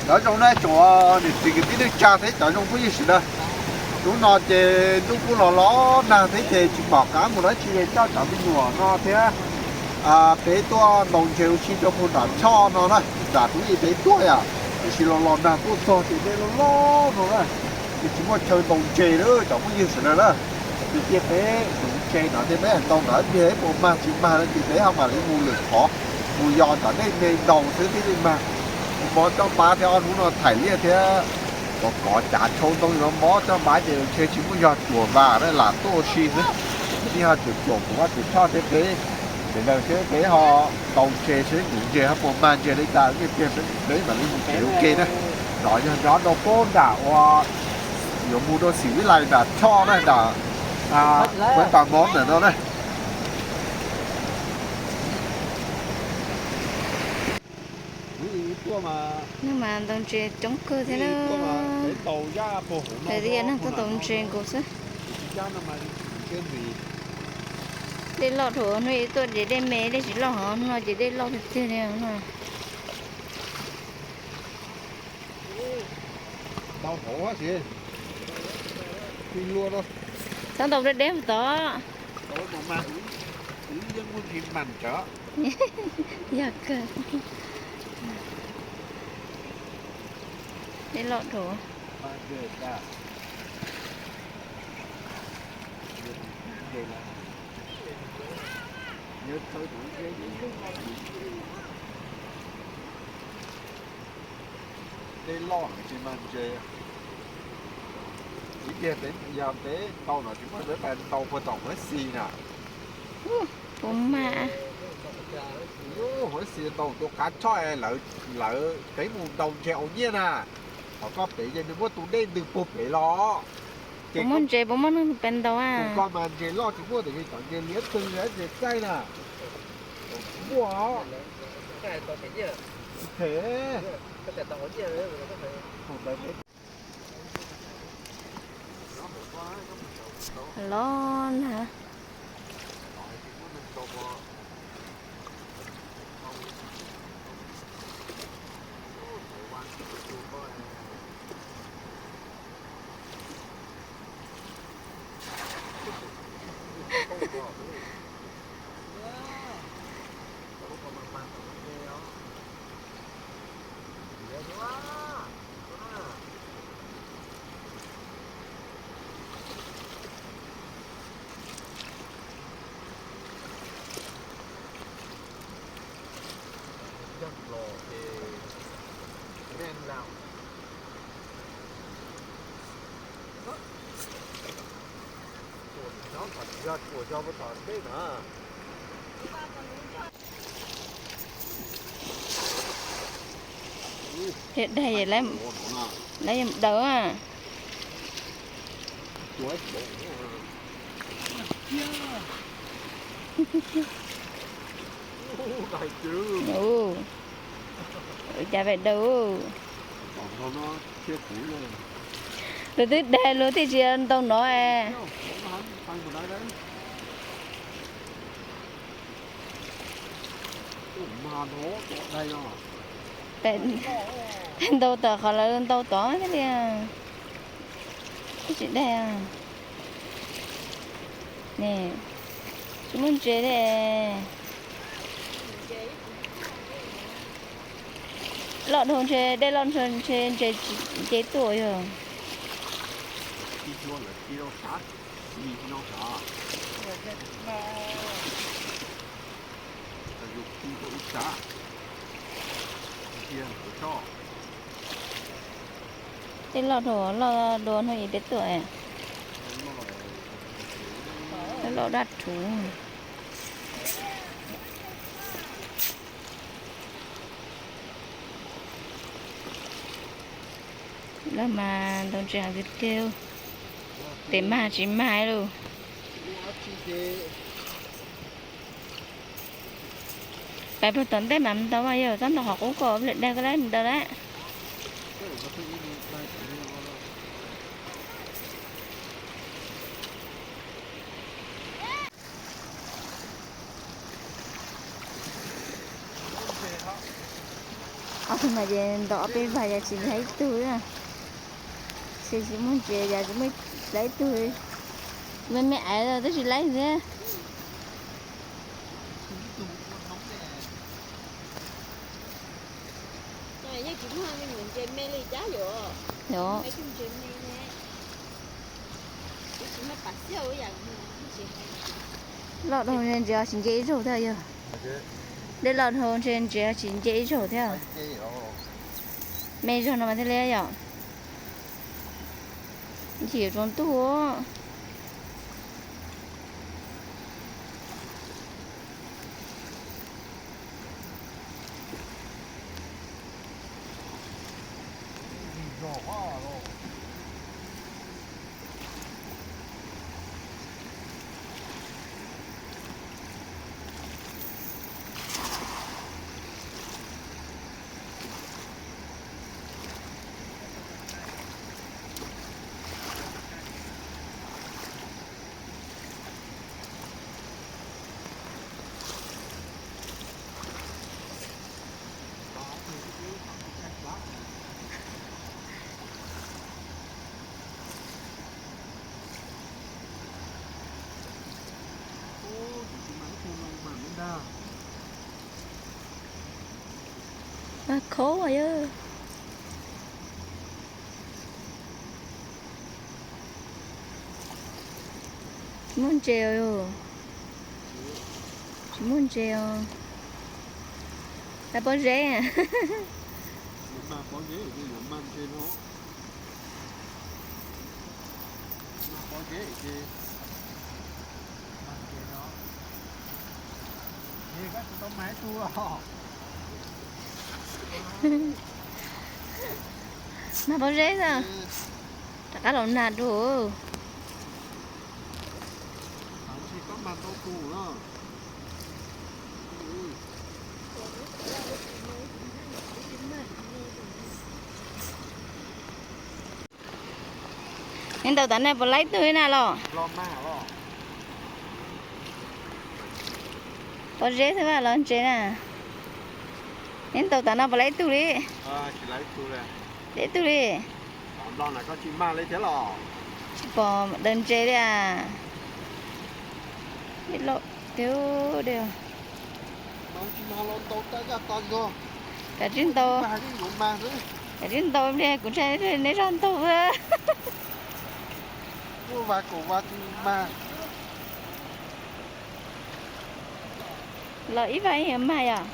Cov zoo na, tsoom niam txiv kwv tij neej tsa thiab cov zoo phooj ywg sawv daws. Hnub no ces ntuj kuj los los nag thiab ces tsis pom qab mus dab tsi li, coj cov me nyuam no thiab peb tuaj ntaus ntses ua si rau puag nram choj no na, nram hnub ib peb tuaj yom, tiam sis los los nag tuaj txog ces dej loj loj no na, ces tsis muaj chaw ntaus ntses lawm cov phooj ywg sawv daws na. Ces cia peb hnav ntses no thiab peb ntaus ntawd ib pliag puas mag tsis mag no ces peb ho mam li mus lwm qhov, mus yos tom dej me ntaus xwb thiaj li mag. Mob coj npab thiab ob hnub no thaim liaj thiab kov kov cav tshau ntoo no mob coj npab ces ntshe tsis muaj yog cuam vas na lam tuaj ua si xwb. Ib ho cuam cuam kuv vaj cuam choj thiab peb sawv daws seb peb ho ntaus ntses seb kuv ntses ho puas mag ntses li cas ib pliag peb mam li mus kev ua ke na. No yog nyob rau puag nram ua yuav mus rau Xim Vib Lais nram choj na, nram Huaib Pas Mob ntawm no na. Hnub mas ntaus ntses coob kawg thiab na. Lawv tias neeg tuaj ntaus ntses nkaus xwb. Dej loj dhau, hnub ib tuaj ces dej me dej tsis loj hos hnub no ces dej loj tiag tiag li no. Txhob ntaus deb deb tod. Yog kawg. Dej loj dhau. Dej loj tsis mag ntses. Ib pliag peb yog peb ntaus no tsis muaj peb pais ntaus puag tom Huaib Xis na. Huaib Xis ntaus tus qab choj lawv, peb mus ntaus ntses ua nyiaj na. Hos koj pem ces nws muaj tus dej ntws puag pem los. Puas muaj ntses, puas muaj neeg pem ntaus a? Tus koj mas ntses loj tsis muaj tiam sis cov ntses liab twg ntses txaij na. Muaj. Los na. Dag, lawv yog daws a. Cas pem daws. Lawv twb dag luag thiaj tsis ntaus no es. Ntaus tom qhov lawv ntaus tod thiaj li. Twb tsis dag. Ne, tsis muaj ntses li. Loj dhau ntshe, dej loj ntshe ntses tsis nce tuaj yog. Dej loj dhau, loj dua hnub ib peb tuaj. Loj daj rhuv. Lawv mas ntaus ntses heev tiag tiag, tes mag tsis mag li. Pais puag tom ntej mas ntaus mas yog txhob ntaus qhov qub kom lawm dag koj lawm ntaus lawm. Ob tug mas ces ntaus ob peb vag yog tsis laib ib tug. Tsis, tsis muaj ntses yog tsis muaj laib ib tug. Me me aiv los twb tsis laib thiab. Loj dhau ntses tsis nce ib zaug thiab yog. Dej loj dhau ntses tsis nce ib zaug thiab. Me zog no mas thiaj li yom. Chim yuav tsaus ntuj. Mas khov yog. Tsis muaj ntses os. Tsis muaj ntses os. Tau pob zeb. Mag pob zeb xwb. Rov qab los nag dua. Neb ntaus tas no puas laib tug li na los? Pob zeb xwb mas los ntses na. Neb ntaus tas no puas laib tug li? Laib tug li. Tsis pom daws ntses li as. Ib loj tiag dej. Kav tsij ntaus, kav tsij ntaus li kuv ntshai neb zog ntaus. Los ib vag ib mag yom.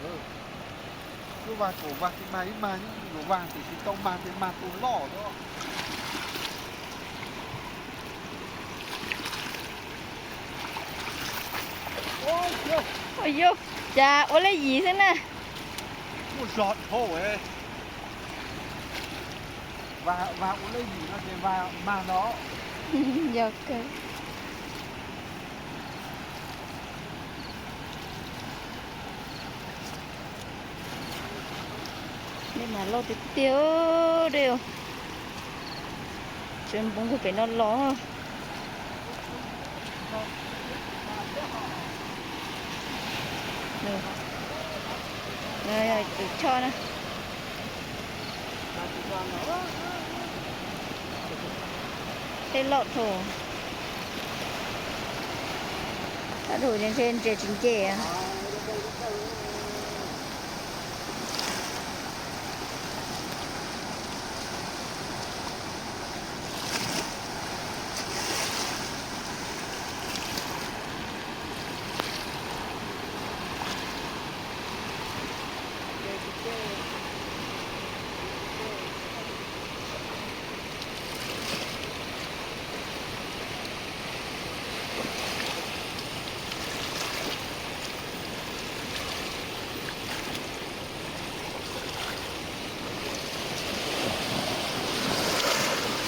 Ua yus, cas ua lej yim xwb na. Yog kawg. Dej mas loj tiag tiag dej. Tseem npoo puag pem no los. Tus choj na. Tej loj dhau. Tab dhau ntshe ntses tsis nce.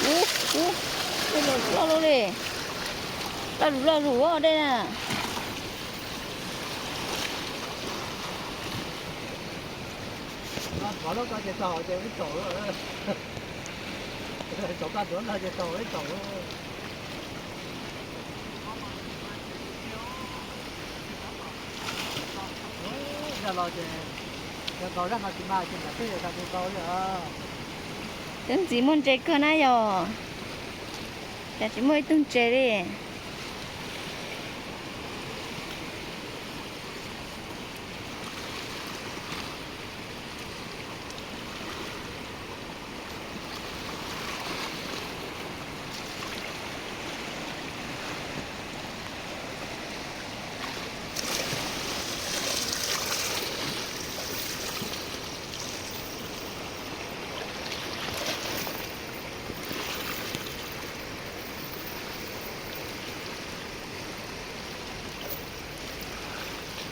Ub, ub, loj loj li. Loj loj loj loj dej na. Los ces Twb ntxiv muaj ntses kawg na yog, cas tsis muaj ib tug ntses li.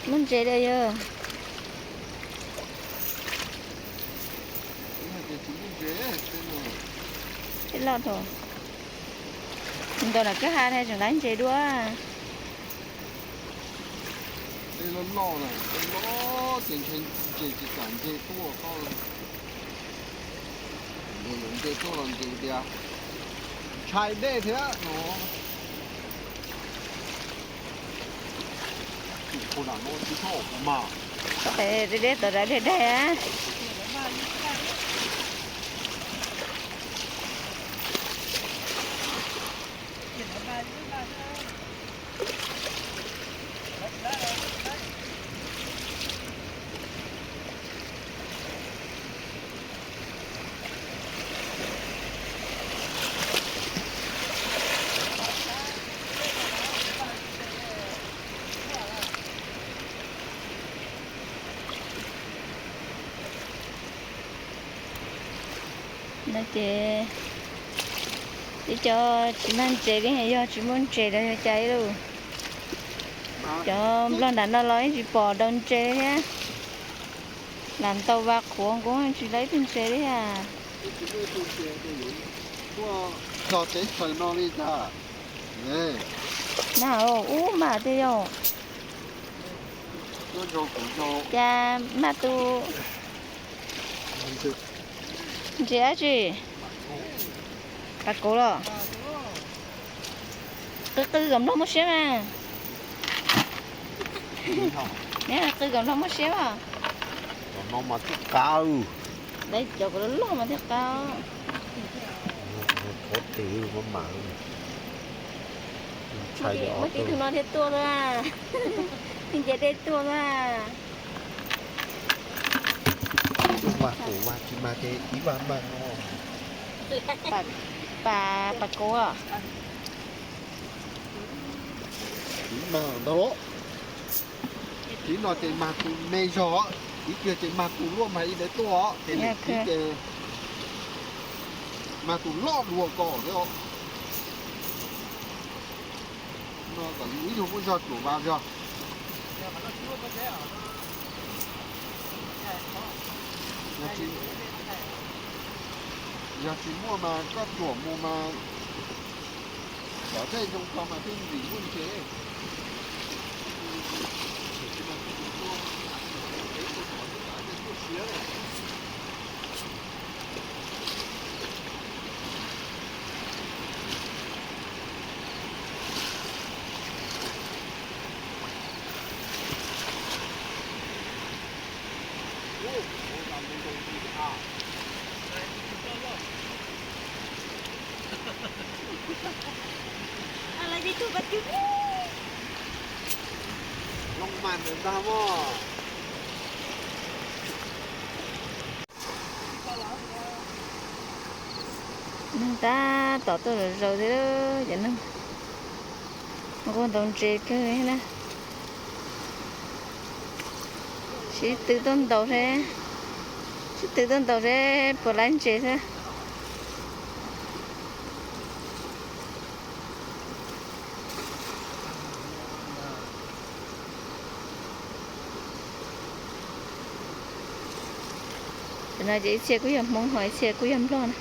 Muaj ntses li yog. Tej loj thaum ntau na kwj ha ne tseem laib ntses dua. Tej loj loj na, tej loj ces ntshe ntses tsis kam nce tuaj koj. Nce yuav nce tuaj los nce tias ntshai dej thiab no. Tus nam no tsis txhob mas. Deb deb tau dab deg deg. No ces ib co tsis mag ntses li yog tsis muaj ntses los yog cas ib lus. Cov nplog nram no los yeej tsis pom daus ntses thiab. Lam ntaus vas qhuav nkuv tsis tau ib tug ntses li thiab. Txog teb chaws no li cas? Na, ub mas tiag yog. Cas mag tus ntses dab tsi? Pas kuv los? Qw qw kom nplog muaj siab mas. Neb qw kom nplog muaj siab mas. Cov no mas thiaj qab. Cov kuv loj loj mas thiaj qab. Qhuav tes mas mas. Muaj tib tug no thiaj tuaj lawm. Nce dej tuaj lawm. Tus vas kuv vas tsis mag ces ib vas mag no. Pas kuv. Ib mag ntau. Ib no ces mag tus me zog, ib pliag ces mag tus luaj mag ib daim tuaj, ces lwm tib ces mag tus loj dua kom thiab. No kom ib nyuag muaj zog tsuam vas zog. Yog tsis muaj mas koj tsuam mus mas cov dej zoo ko mas thiaj ntim muaj ntses. Loo mas ntawd ntag mog. Neeg tab tom tuaj zom zaws thiab cov neeg. Nquag ntaus ntses kawg na. Sib tw tuaj ntaus seb, sib tw tuaj ntaus seb puas laib ntses xwb. Cov no ces ib txhia kuj yog Hmoob ho ib txhia kuj yog Nplog na.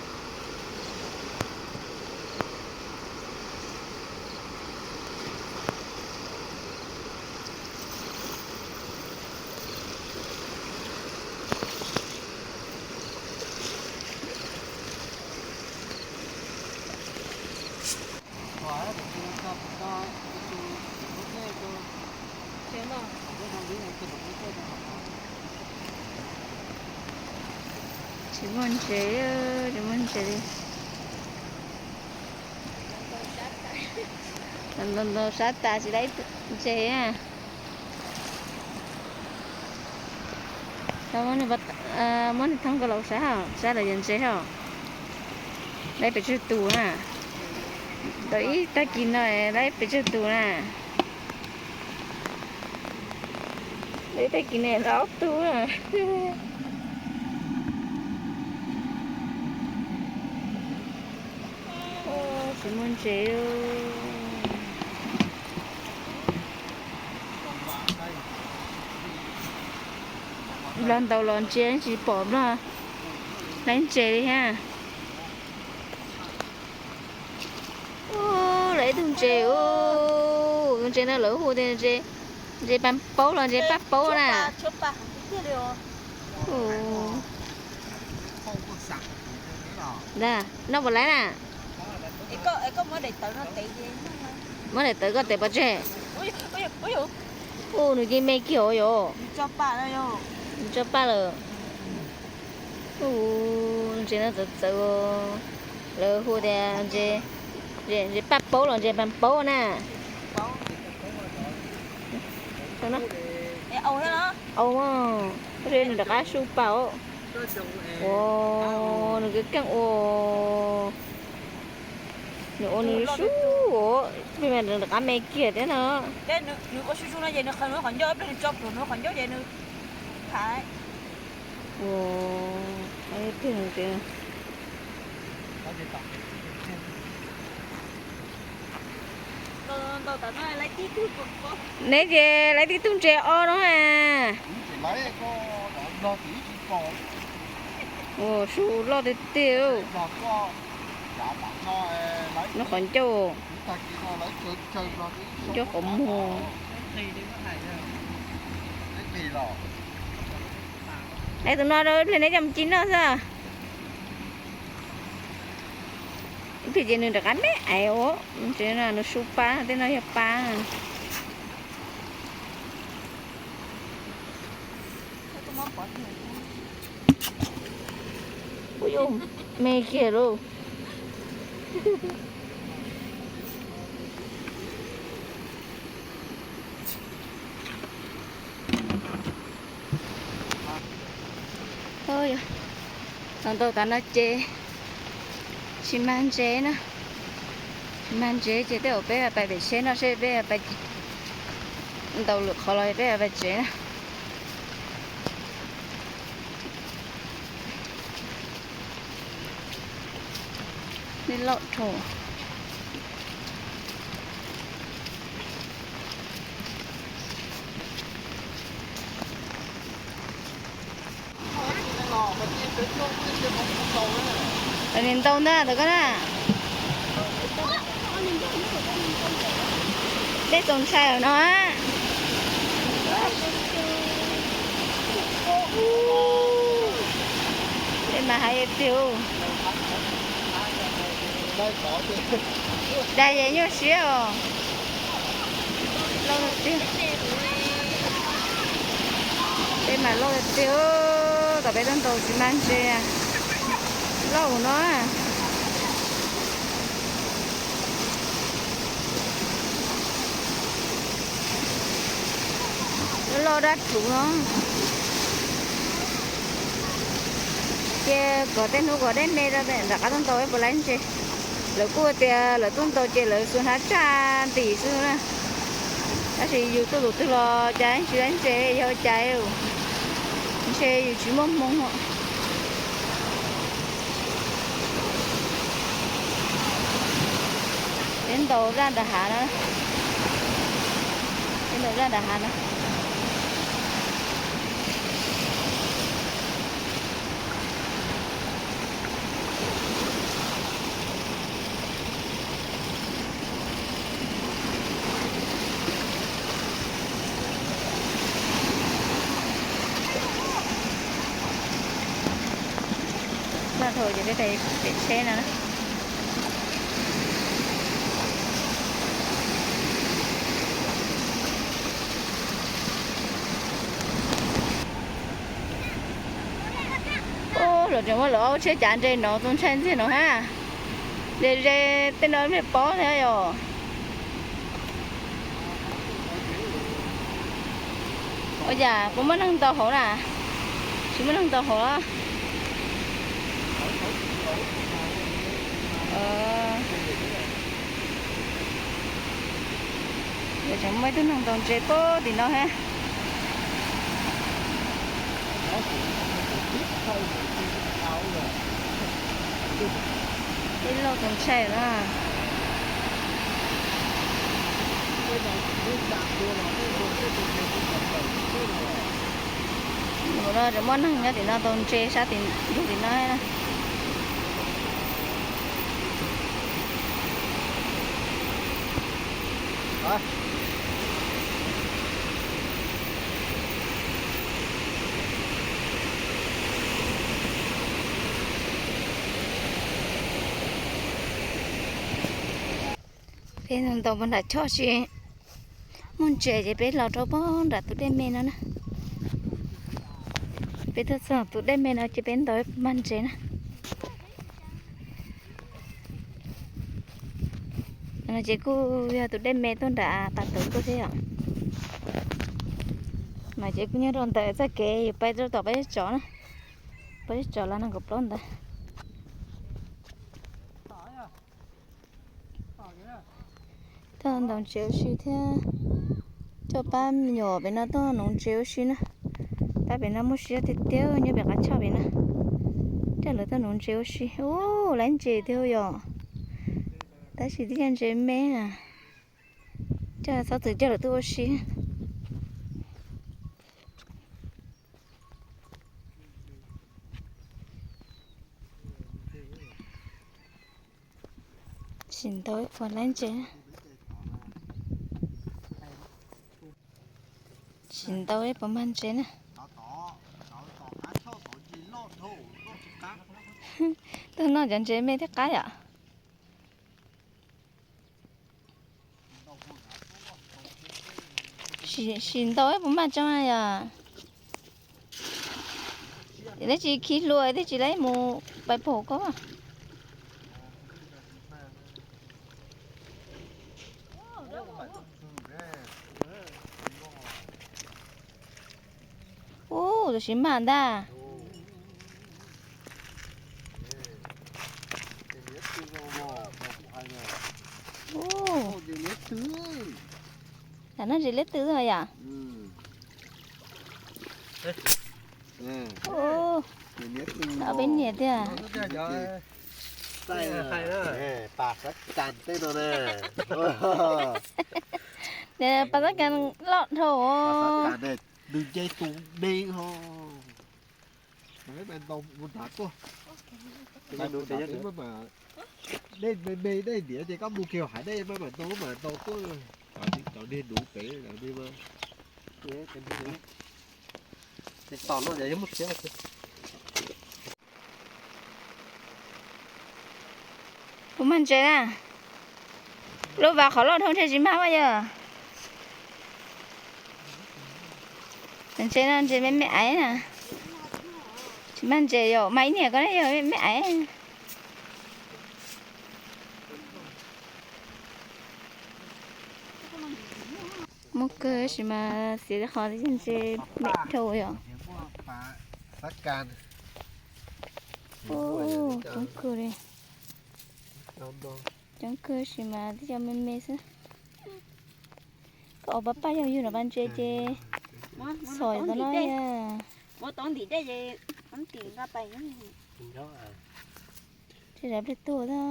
Tsis muaj ntses, tsis muaj ntses li. Ntaus sab tas tsis laib ntses. Muab niag thoob ko los sab, sab lawm yog ntses os. Laib pes tsawg tus na? Tau ib tag kis no laib pes tsawg tus na? Laib ib tag kis no laib ob tug na. Tsis muaj ntses. Nplog ntaus los ntsia tsis pom nplog laib ntses li thiab. Lawv ib tug ntses, tus ntses no lawv hu tias ntses paj paub los ntses paj paub na. Noj puas laib na? Muab daim tawv koj tev pov tseg. Ub, nws cia me kiag os yom. Nws tso paj lawm. Ub, ntses no txawv txawv. Lawv hu tias ntses paj paub los ntses paj paub na. Au, nws rov qab su paj os. Ua, nws keej ua. Nws ua nws su, plig mas nws rov qab me kiag thiab no. Neb ces laib tib tug ntses ob no a. Ua su loj tiag tiag. Noj qhov ncauj, ncauj qhov muag. Es tus no rau ib pliag neb coj mus ci noj xwb. Ib pliag ces nws rov qab me aiv ua, nws su pab, tej no yog pab. Ua yuj, me kiag lauj. Tau ntau tas no ces tsis mag ntses na. Tsis mag ntses ces tej zaum peb pais pem tsheb no seb peb pais ntau lwm qhov los peb pais tsev na. Neb loj dhau. Nim ntau ntag tau koj na. Dej txaus ntshai lawm no. Dej mas hais tiag. Dag es nyuaj siab os. Loj tiag. Dej mas loj tiag, tom peb tuaj ntaus tsis mag ntses. Loj no. Loj dab rhuv no. Ces kom tej hnub kom dej me rau rov qab tuaj ntaus puas laib ntses. Lawv kuj tias lawv tuaj ntaus ces lawv xuas hnab tsaj ntim xwb na. Tab sis yus tuaj tus twg los cas tsis laib ntses yog cas. Ntshe yus tsis muaj hmoo. Peb ntaus zaj nram hav no. Peb ntaus zaj nram hav no. Zaj dhau ces peb pem tsheb no na. Ub, Los tseem muaj lawv ob tsheb cav ntses no txaus ntshai ntxiag no ha. Ze ze tej no me pob thiab yom. Ua cas puas muaj neeg ntaus hauv na? Tsis muaj neeg ntaus hauv los? Tseem muaj ib tug neeg ntaus ntses puag tim no thiab. Ib lauj txaus ntshai na. Mus no tseem muaj neeg nyob tim no ntaus ntses sab tim ntug tim no na. Peb ntaus puag nram choj tsis muaj ntses ces peb los rau puag nram tus dej me no na. Peb tuaj txog tus dej me no ces peb ntaus mag ntses na. No ces kuj yog tus dej me tuaj nram pas tawv tuaj thiab yom. No ces kuj nyob rau ntawm txoj kev yuav pab rau tom pab zeb tsov na. Pab zeb tsov los nees nkaum plaub ntawd. Tuaj ntaus ntses ua si thiab. Coj pab me nyuam pem no tuaj nuv ntses ua si na. Pab pem no muaj siab tiag tiag nyob pem qab choj pem no. Coj lawv tuaj nuv ntses ua si. Ub, laiv ntses tiag yom. Tab sis twb yog ntses me na. Coj txhob txwm coj lawv tuaj ua si. Sim ntaus ib puas laiv ntses. Sim ntaus ib puas mag ntses na. Tuaj noj cov ntses me thiaj qab yom. Sim ntaus ib puas mag tso yom. Ces neb tsis khi hlua thiaj tsis laib mus pais pom koj. Ub, tus siv mag ntag. Lam noj ntses liab twg yom. Peb niam tiag. Pas xav kas tej no na. Pas xav kas loj dhau. Nws nce tus me ho. Dej me me dej diav ces koj mus kiag hais dej mas mam ntau mas ntau tuaj. Cov niag nuv pem. Puas mag ntses na? Lub vas qhov loj dhau ntshe tsis mag mas yog. Ntses no ntses me me aiv na. Tsis mag ntses yom, mag ib niag ko ne yog me me aiv. Muaj kawg tab sis mas xiv li qhov ntses me dhau yom. Coob kawg li. Coob kawg tab sis mas twb cov me me xwb. Koj ua pab paj yog yug no pab ntses ces xom tau no. Tsis zam pliag tuag tab.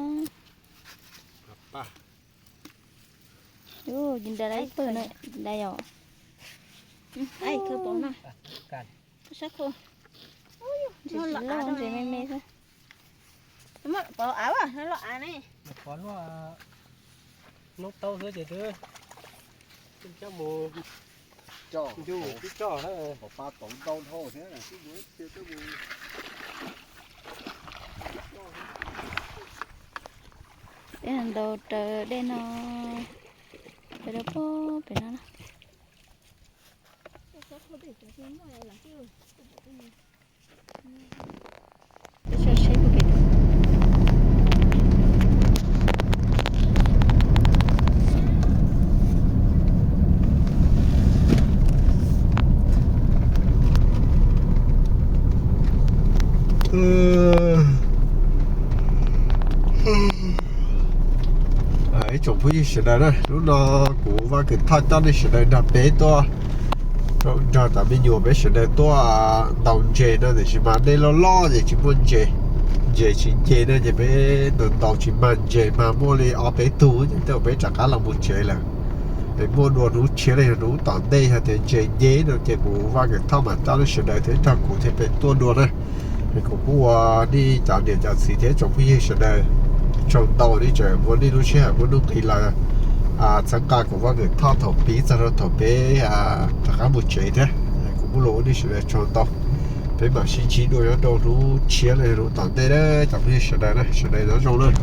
Ub, cis nra lawm ib pawg no, cis nra yom. Ntses loj ntses me me xwb. Pov av, loj av ne. Pov luaj noob taub xwb ces twb coj mus ncu twb coj na. Peb ntaus raws dej no, raws rau pem no na. Peb tsoom phooj ywg sawv daws na, hnub no kuv Vaj Kwm Thoj coj nej sawv daws nrog peb tuaj, nrog cov me nyuam peb sawv daws tuaj ntaus ntses no, tiam sis mas dej loj loj ces tsis muaj ntses, ntses tsis nce no ces peb ntaus ntaus tsis mag ntses, mas muaj li ob peb tug ces tej zaum peb rov qab los mus tsev lawm. Es muaj dua hnub tshiab los yog hnub tom ntej, yog tias ntses nce no ces kuv Vaj Kwm Thoj mam coj nej sawv daws thiab nrog kuv thiab peb tuaj dua na. Es kuv kuj ua nej cov niam cov txiv thiab tsoom phooj ywg sawv daws tsaug ntau, nej tseem muab nej lub sij hawm muaj nuj nqis los txhawb nqa kuv Vaj Kwm Thoj thaum pib txog rau thaum peb rov qab mus tsev thiab. Kuv muaj lus ua nej sawv daws tsaug ntau. Peb mam sib ntsib dua nyob rau hnub tshiab los yog hnub tom ntej na cov phooj ywg sawv daws na, sawv daws nyob zoo na.